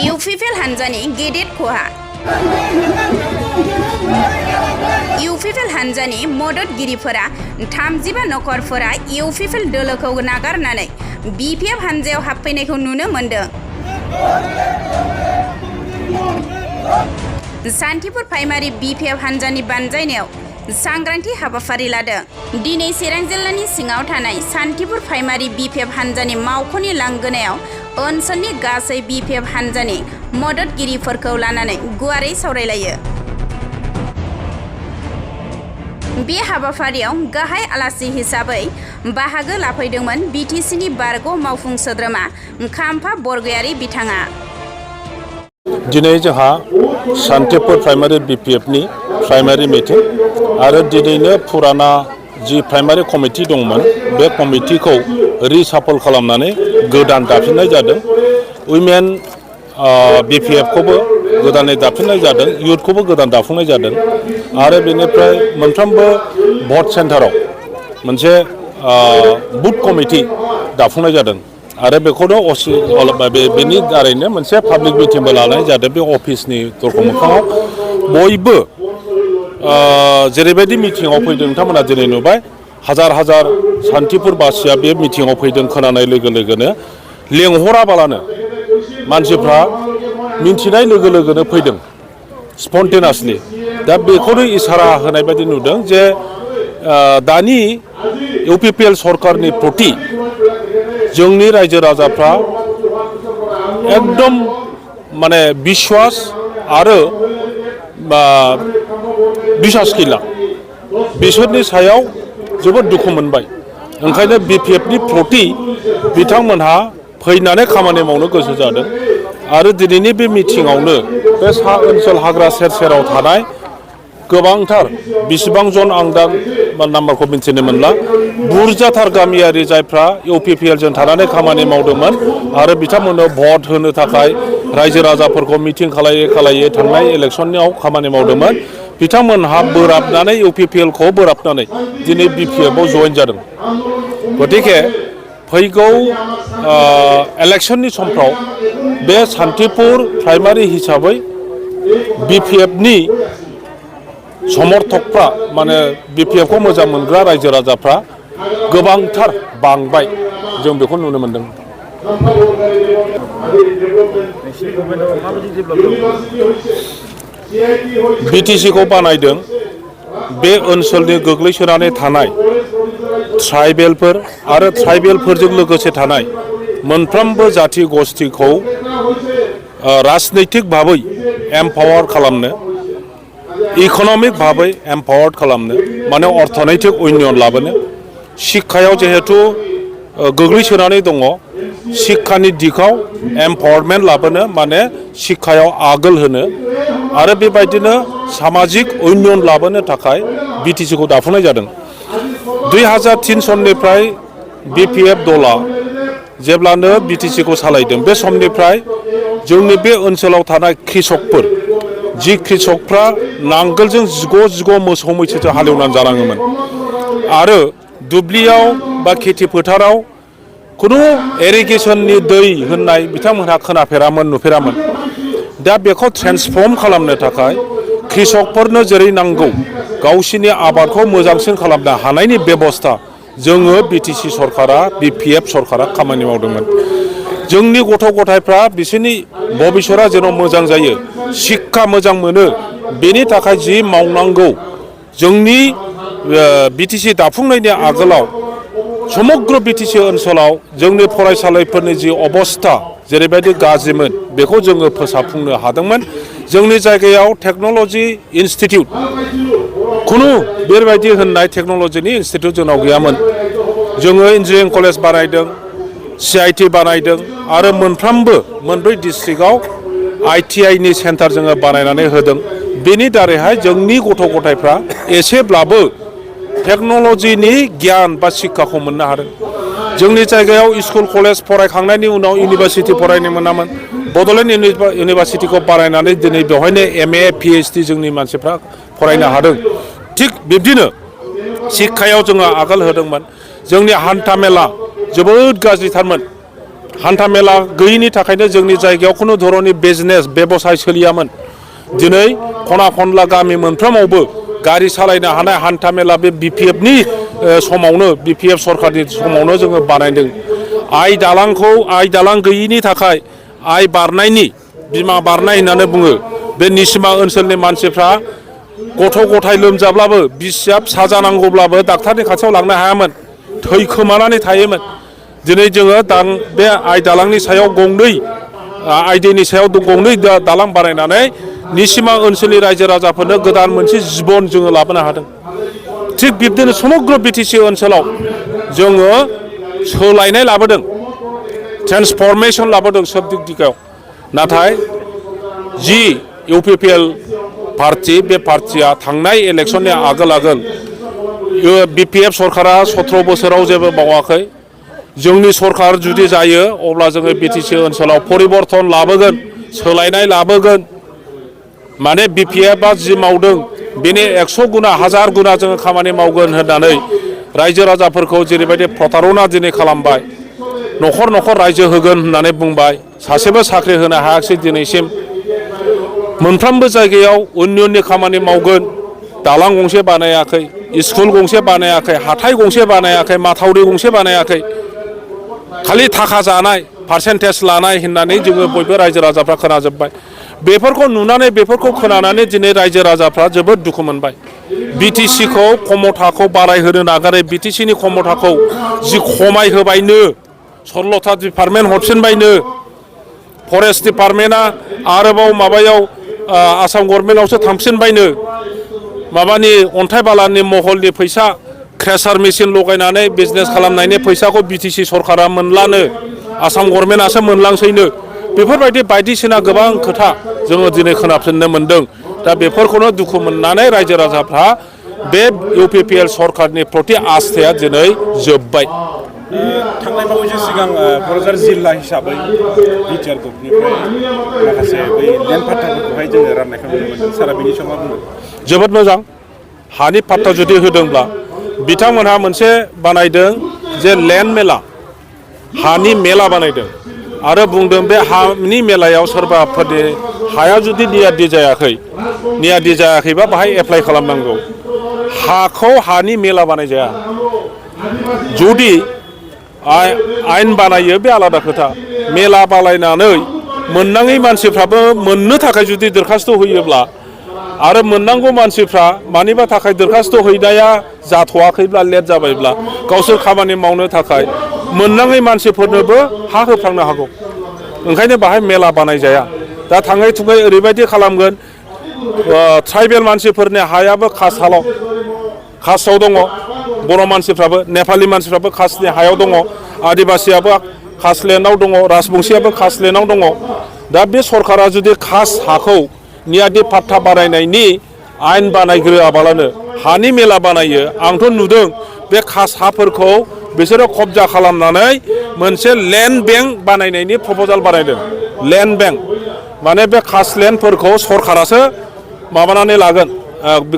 UPPL हानजानि गेदेर खहा इउपिपिएल हानजानि मददगिरिफोरा 35 नखरफोरा इउपिपिएल दोलोखौ नागारनानै बिपिएफ हानजायाव हाबफैनायखौ नुनो मोनदों। सान्थिपुर प्राइमारि बिपिएफ हानजानि बानजायनायाव सांग्रांथि हाबाफारि लादों। दिनै चिरां जिल्लानि सिङाव थानाय सान्थिपुर प्राइमारि बिपिएफ हानजानि मावख'नि लांगोनायाव ओनसोलनि गासै बिपिएफ हानजानि मददगिरिफोरखौ लानानै गुवारै सावरायलायो। बे हाबाफारियाव गाहाय आलासि हिसाबै बाहागो लाफैदोंमोन बिटिसिनि बारग' मावफुं सोद्रोमा खाम्फा बरगयारि बिथाङा। दिनै जोंहा सान्थिपुर प्राइमारि बिपिएफनि प्राइमारि मिटिं आरो दिनैनो फुराना जि प्राइमारि कमिटि दंमोन बे कमिटिखौ रिसाफल खालामनानै गोदान दाफिननाय जादों। उइमेन बिपिएफखौबो गोदानै दाफिननाय जादों, इयुथखौबो गोदान दाफुंनाय जादों आरो बेनिफ्राय मोनफ्रोमबो भट सेन्टाराव मोनसे बुथ कमिटि दाफुंनाय जादों आरो बेखौनो बेनि दारैनो मोनसे पाब्लिक मिटिंबो लानाय जादों। बे अफिसनि दरखं मोखाङाव बयबो जेरैबायदि मिटिङाव फैदों नोंथांमोना दिनै नुबाय हाजार हाजार सान्थिपुर बासिया बे मिटिङाव फैदों। खोनानाय लोगो लोगोनो लेंहराबालानो मानसिफ्रा मिन्थिनाय लोगो लोगोनो फैदों स्पन्टेनासलि। दा बेखौनो इसारा होनाय बायदि नुदों जे दानि इउपिपिएल सरकारनि प्रति जोंनि रायजो राजाफ्रा एकदम माने बिश्वास आरो बिसास गैला, बिसोरनि सायाव जोबोद दुखु मोनबाय। ओंखायनो बिपिएफनि प्रति बिथांमोनहा फैनानै खामानि मावनो गोसो जादों आरो दिनैनि बे मिटिङावनो बे सा ओनसोल हाग्रा सेर सेराव थानाय गोबांथार बेसेबां जन आं दा नाम्बारखौ मिन्थिनो मोनला, बुरजाथार गामियारि जायफ्रा इउपिपिएलजों थानानै खामानि मावदोंमोन आरो बिथांमोननो भट होनो थाखाय रायजो राजाफोरखौ मिटिं खालायै थांनाय इलेक्सनाव खामानि मावदोंमोन, बिथांमोनहा बोराबनानै इउपिपिएलखौ बोराबनानै दिनै बिपिएफआव जयेन जादों। गतिके फैगौ इलेक्शननि समफ्राव बे सान्थिपुर प्राइमारि हिसाबै बिपिएफनि समर्थकफ्रा माने बिपिएफखौ मोजां मोनग्रा रायजो राजाफ्रा गोबांथार बांबाय, जों बेखौ नुनो मोनदों। बिटिसिखौ बानायदों बे ओनसोलनि गोग्लैसोनानै थानाय ट्राइबेलफोर आरो ट्राइबेलफोरजों लोगोसे थानाय मोनफ्रोमबो जाथि गस्थिखौ राजनैतिक भाबै एम्पावार खालामनो, इक'नमिक भाबै एम्पावार्ड खालामनो, माने अर्थनैतिक उन्नयन लाबोनो, शिक्षायाव जिहेतु गोग्लैसोनानै दङ, शिक्षानि दिगाव एम्पावारमेन्ट लाबोनो माने शिक्षायाव आगोल होनो आरो बेबायदिनो सामाजिक उन्नयन लाबोनो थाखाय बिटिसिखौ दाफुंनाय जादों। 2003 सननिफ्राय बिपिएफ दला जेब्लानो बिटिसिखौ सालायदों बे समनिफ्राय जोंनि बे ओनसोलाव थानाय कृषकफोर, जि कृषकफ्रा नांगोलजों जिग' मोसौ मैसोजों हालेवनानै जानाङोमोन आरो दुब्लियाव बा खेथि फोथाराव खुनु इरिगेसननि दै होननाय बिथांमोनहा खोनाफेरामोन, नुफेरामोन। दा बेखौ ट्रेन्सफर्म खालामनो थाखाय कृषकफोरनो जेरै नांगौ गावसिनि आबादखौ मोजांसिन खालामनो हानायनि बेबस्था जोङो बिटिसि सरकारा, बिपिएफ सरकारा खामानि मावदोंमोन। जोंनि गथ' गथायफ्रा बिसोरनि भबिष्यतआ जेन' मोजां जायो, शिक्षा मोजां मोनो, बेनि थाखाय जि मावनांगौ जोंनि बिटिसि दाफुंनायनि आगोलाव समग्र बिटिसि ओनसोलाव जोंनि फरायसालिफोरनि जि अबस्था जेरैबायदि गाज्रिमोन बेखौ जोङो फोसाबफुंनो हादोंमोन। जोंनि जायगायाव टेक्न'लजि इन्सटिटिउट खुनु बेबायदि होननाय टेक्न'लजिनि इन्सटिटिउट जोंनाव गैयामोन। जोङो इन्जिनियारिं कलेज बानायदों, CIT बानायदों आरो मोनब्रै डिस्ट्रिक्टआव ITIनि सेन्टार जोङो बानायनानै होदों। बेनि दारैहाय जोंनि गथ' गथायफ्रा एसेब्लाबो टेक्न'लजिनि गियान बा शिक्षाखौ मोननो हादों। जोंनि जायगायाव स्कुल कलेज फरायखांनायनि उनाव इउनिभारसिटि फरायनो मोनामोन। बड'लेण्ड इउनिभारसिटिखौ बानायनानै दिनै बेवहायनो MA PhD जोंनि मानसिफ्रा फरायनो हादों। थिग बिब्दिनो शिक्षायाव जोङो आगोल होदोंमोन जोंनि हान्था मेला जोबोद गाज्रिथारमोन हान्था मेला गैयिनि थाखायनो जोंनि जायगायाव खुनु धरननि बिजनेस बेबसाय सोलियामोन दिनै खना खनला गामि मोनफ्रोमावबो गारि सालायनो हानाय हान्था मेला बे बिपिएफनि समावनो बिपिएफ सरकारनि समावनो जोङो बानायदों आइ दालां गैयिनि थाखाय आइ बारनायनि बिमा बारनाय होननानै बुङो बे निसिमा ओनसोलनि मानसिफ्रा गथ' गथाय लोमजाब्लाबो बिसिया फिसा जानांगौब्लाबो डाक्टारनि खाथियाव लांनो हायामोन थैखोमानानै थायोमोन दिनै जोङो बे आइ दालांनि सायाव गंनै आइ दैनि सायाव गंनै दालां बानायनानै निसिमा ओनसोलनि रायजो राजाफोरनो गोदान मोनसे जिबन जोङो लाबोनो हादों थिग बिब्दिनो समग्र बिटिसि ओनसोलाव जोङो सोलायनाय लाबोदों ट्रेन्सफरमेसन लाबोदों सब दिगायाव नाथाय जि इउपिपिएल पार्टी बे पार्टीया थांनाय इलेक्शननि आगोल बिपिएफ सरकारा 17 बोसोराव जेबो बावाखै जोंनि सरकार जुदि जायो अब्ला जोङो बिटिसि ओनसोलाव परिबर्तन लाबोगोन सोलायनाय लाबोगोन माने बिपिएफआ जि मावदों बेनि 100 गुना 1000 गुना जोङो खामानि मावगोन होननानै रायजो राजाफोरखौ जेरैबायदि प्रतारना दिनै खालामबाय न'खर न'खर रायजो होगोन होननानै बुंबाय सासेबो साख्रि होनो हायाखै दिनैसिम मोनफ्रोमबो जायगायाव उन्नयननि खामानि मावगोन दालां गंसे बानायाखै स्कुल गंसे बानायाखै हाथाय गंसे बानायाखै माथावरि गंसे बानायाखै खालि थाखा जानाय पार्सेन्टेज लानाय होननानै जोङो बयबो रायजो राजाफ्रा खोनाजोब्बाय बेफोरखौ नुनानै बेफोरखौ खोनानानै दिनै रायजो राजाफ्रा जोबोद दुखु मोनबाय बिटिसिखौ क्षमताखौ बारायहोनो नागारै बिटिसिनि क्षमताखौ जि खमायहोबायनो 16था डिपार्टमेन्ट हरफिनबायनो फरेस्ट डिपार्टमेन्टआ आरोबाव माबायाव आसाम गभर्नमेन्टआवसो थांफिनबायनो माबानि अन्थाइ बालानि महलनि फैसा क्रेसार मेचिन लगायनानै बिजनेस खालामनायनि फैसाखौ बिटिसि सरकारा मोनलानो आसाम गभर्नमेन्टआसो मोनलांसैनो बेफोरबायदि बायदिसिना गोबां खोथा जोङो दिनै खोनाफिननो मोन्दों दा बेफोरखौनो दुखु मोननानै रायजो राजाफ्रा बे इउपिपिएल सरकारनि प्रति आस्थाया दिनै जोब्बाय थांनाय बावैसो सिगां क'क्राझार जिल्ला हिसाबै बिटिआर गभर्नमेन्टनिफ्राय माखासे बै लेन्ड पाट्टाफोरखौहाय जोङो राननायखौ नुनो मोन्दों सारा बिनि सायाव मा बुङो जोबोद मोजां हानि पाट्टा जुदि होदोंब्ला बिथांमोनहा मोनसे बानायदों जे लेन्ड मेला हानि मेला बानायदों आरो बुंदों बे हानि मेलायाव सोरबाफोरनि हाया जुदि नियादि जायाखैबा बाहाय एप्लाइ खालामनांगौ हाखौ हानि मेला बानायजाया जुदि आयेन बानायो बे आलादा खोथा मेला बानायनानै मोननाङै मानसिफ्राबो मोननो थाखाय जुदि दरखास्त होयोब्ला आरो मोननांगौ मानसिफ्रा मानिबा थाखाय दरखास्त हैनाया जाथ'वाखैब्ला लेट जाबायब्ला गावसोर खामानि मावनो थाखाय मोननाङै मानसिफोरनोबो हा होफ्लांनो हागौ ओंखायनो बाहाय मेला बानायजाया दा थाङै थुङै ओरैबायदि खालामगोन ट्राइबेल मानसिफोरनि हायाबो कास्टआव दङ बर' मानसिफ्राबो नेपालि मानसिफ्राबो कास्टनि हायाव दङ आदिबासियाबो कास्ट लेन्डआव दङ राजबंसियाबो कास्ट लेन्डआव दङ दा बे सरकारा जुदि कास्ट हाखौ नियादि पाट्टा बानायनायनि आयेन बानायग्रोआबालानो हानि मेला बानायो आंथ' नुदों बे कास्ट हाफोरखौ बिसोरो कब्जा खालामनानै मोनसे लेन्ड बेंक बानायनायनि प्रप'जाल बानायदों लेन्ड बेंक माने बे कास्ट लेन्डफोरखौ सरकारासो माबानानै लागोन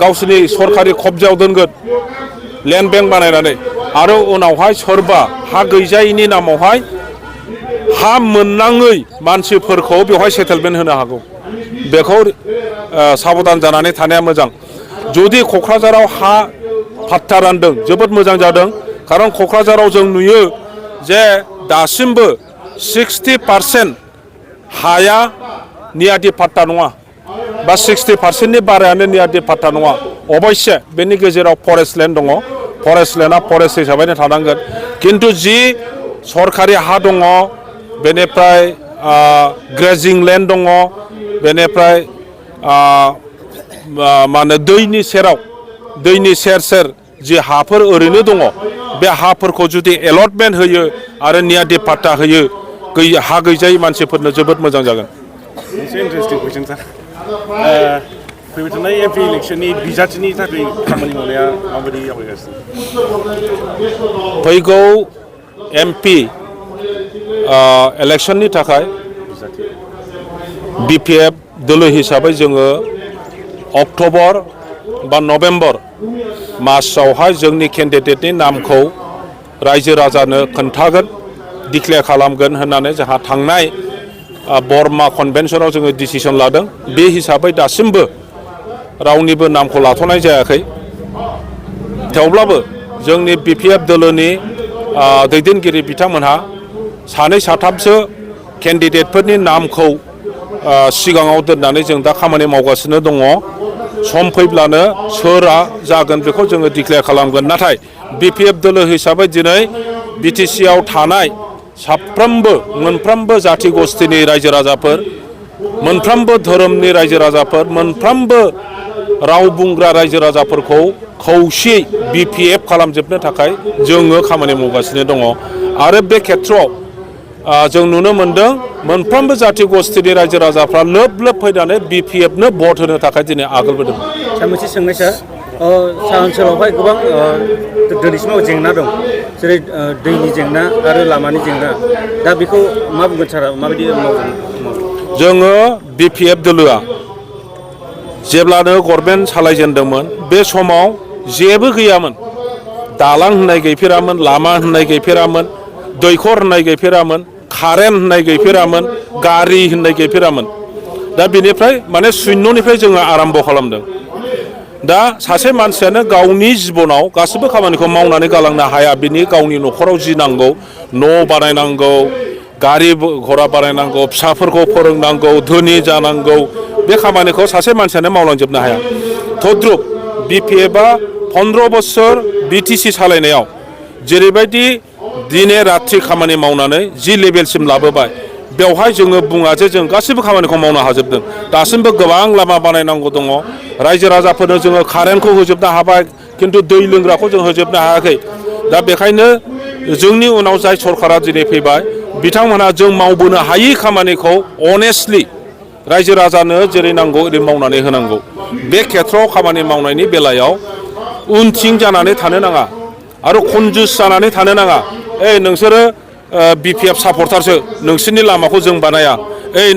गावसोरनि सरकारि कब्जायाव दोनगोन लेन्ड बेंक बानायनानै आरो उनावहाय सोरबा हा गैजायैनि नामावहाय हा मोननाङै मानसिफोरखौ बेवहाय सेटेलमेन्ट होनो हागौ बेखौ साबधान जानानै थानाया मोजां जुदि क'क्राझाराव हा पाट्टा रानदों जोबोद मोजां जादों खारन क'क्राझाराव जों नुयो जे दासिमबो 60% हाया नियादि पाट्टा नङा बा 60%नि बारायानो नियादि पाट्टा नङा अबयसे बेनि गेजेराव फरेस्ट लेन्ड दङ फरेस्ट लेन्डआ फरेस्ट हिसाबैनो थानांगोन खिन्थु जि सरकारि हा दङ बेनिफ्राय ग्रेजिं लेन्ड दङ बेनिफ्राय मा होनो दैनि सेर सेर जि हाफोर ओरैनो दङ बे हाफोरखौ जुदि एलटमेन्ट होयो आरो नियादि पाट्टा होयो हा गैजायै मानसिफोरनो जोबोद मोजां जागोन मोनसे इन्टारेस्टिं कुइसन सार फैबाय थानाय एमपि इलेक्शननि बिजाथिनि थाखाय खामानि मावनाया माबायदि आवगायगासिनो फैगौ एमपि इलेक्शननि थाखाय बिपिएफ दोलो हिसाबै जोङो अक्ट'बर बा नभेम्बर मासावहाय जोंनि केन्डिडेटनि नामखौ रायजो राजानो खोन्थागोन डिक्लेयार खालामगोन होननानै जोंहा थांनाय बर्मा कनभेन्सनाव जोङो डिसिसन लादों बे हिसाबै दासिमबो रावनिबो नामखौ लाथ'नाय जायाखै थेवब्लाबो जोंनि BPF दोलोनि दैदेनगिरि बिथांमोनहा सानै साथामसो केन्डिडेटफोरनि नामखौ सिगाङाव दोननानै जों दा खामानि मावगासिनो दङ सम फैब्लानो सोरआ जागोन बेखौ जोङो डिक्लेयार खालामगोन नाथाय BPF दोलो हिसाबै दिनै BTC आव थानाय साफ्रोमबो मोनफ्रोमबो जाथि गस्थिनि रायजो राजाफोर मोनफ्रोमबो धोरोमनि रायजो राजाफोर मोनफ्रोमबो राव बुंग्रा रायजो राजाफोरखौ खौसेयै BPF खालामजोबनो थाखाय जोङो खामानि मावगासिनो दङ आरो बे खेथ्रआव जों नुनो मोनदों मोनफ्रोमबो जाथि गस्थिनि रायजो राजाफ्रा लोब लोब फैनानै BPFनो भट होनो थाखाय दिनै आगोलबोदों। सार मोनसे सोंनाय सार सा ओनसोलावहाय गोबां दिनैसिमाव जेंना दं जेरै दैनि जेंना आरो लामानि जेंना दा बेखौ मा बुंगोन सारा माबायदि मावगोन? जोङो BPF दोलोआ जेब्लानो गभर्नमेन्ट सालायजेनदोंमोन बे समाव जेबो गैयामोन दालां होननाय गैफेरामोन लामा होननाय गैफेरामोन दैखर होननाय गैफेरामोन कारेन्ट होननाय गैफेरामोन गारि होननाय गैफेरामोन दा बेनिफ्राय माने शून्यनिफ्राय जोङो आरम्भ खालामदों दा सासे मानसियानो गावनि जिबनाव गासिबो खामानिखौ मावनानै गालांनो हाया बिनि गावनि न'खराव जि नांगौ न' बानायनांगौ गारि घरा बानायनांगौ फिसाफोरखौ फोरोंनांगौ धोनि जानांगौ बे खामानिखौ सासे मानसियानो मावलांजोबनो हाया तद्रुप BPFआ 15 बोसोर BTC सालायनायाव जेरैबायदि दिने रात्रि खामानि मावनानै जि लेभेलसिम लाबोबाय बेवहाय जोङो बुङा जे जों गासैबो खामानिखौ मावनो हाजोबदों दासिमबो गोबां लामा बानायनांगौ दङ रायजो राजाफोरनो जोङो कारेन्टखौ होजोबनो हाबाय खिन्थु दै लोंग्राखौ जों होजोबनो हायाखै दा बेखायनो जोंनि उनाव जाय सरकारा दिनै फैबाय बिथांमोनहा जों मावबोनो हायि खामानिखौ अनेस्टलि रायजो राजानो जेरै नांगौ ओरै मावनानै होनांगौ बे खेथ्रआव खामानि मावनायनि बेलायाव उनथिं जानानै थानो नाङा आरो कनजुस जानानै थानो नाङा नोंसोरो BPF सापर्टारसो नोंसोरनि लामाखौ जों बानाया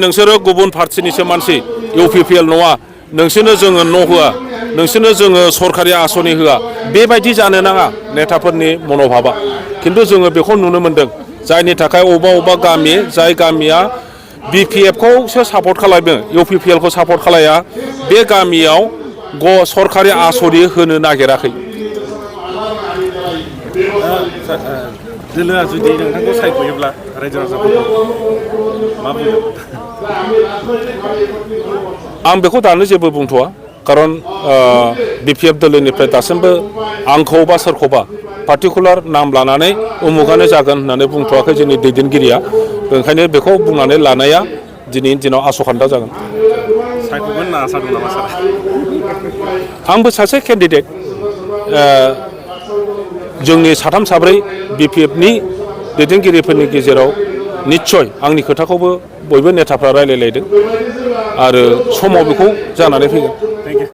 नोंसोरो गुबुन पार्टिनिसो मानसि UPPL नङा नोंसोरनो जोङो न' होआ नोंसोरनो जोङो सरकारि आसनि होआ बेबायदि जानो नाङा नेताफोरनि मन'भाबा खिन्थु जोङो बेखौ नुनो मोन्दों जायनि थाखाय अबेबा गामि जाय गामिया BPFखौसो सापर्ट खालामो UPPLखौ सापर्ट खालाया बे गामियाव सरकारि आसनि होनो नागिराखै दोलोआ जुदि नोंथांखौ सायख'योब्ला रायजो राजाफोरखौ मा बुंगोन? आं बेखौ दानो जेबो बुंथ'वा खारन BPF दोलोनिफ्राय दासिमबो आंखौ बा सोरखौबा पार्टिकुलार नाम लानानै उमुगानो जागोन होननानै बुंथ'वाखै जोंनि दैदेनगिरिया ओंखायनो बेखौ बुंनानै लानाया दिनैनि दिनाव आसखान्दा जागोन। सायख'गोन ना आसा दं नामा सार? आंबो सासे केन्डिडेट जोंनि साथाम साब्रै BPFनि दैदेनगिरिफोरनि गेजेराव निस्सय आंनि खोथाखौबो बयबो नेताफ्रा रायलायलायदों आरो समाव बेखौ जानानै फैगोन।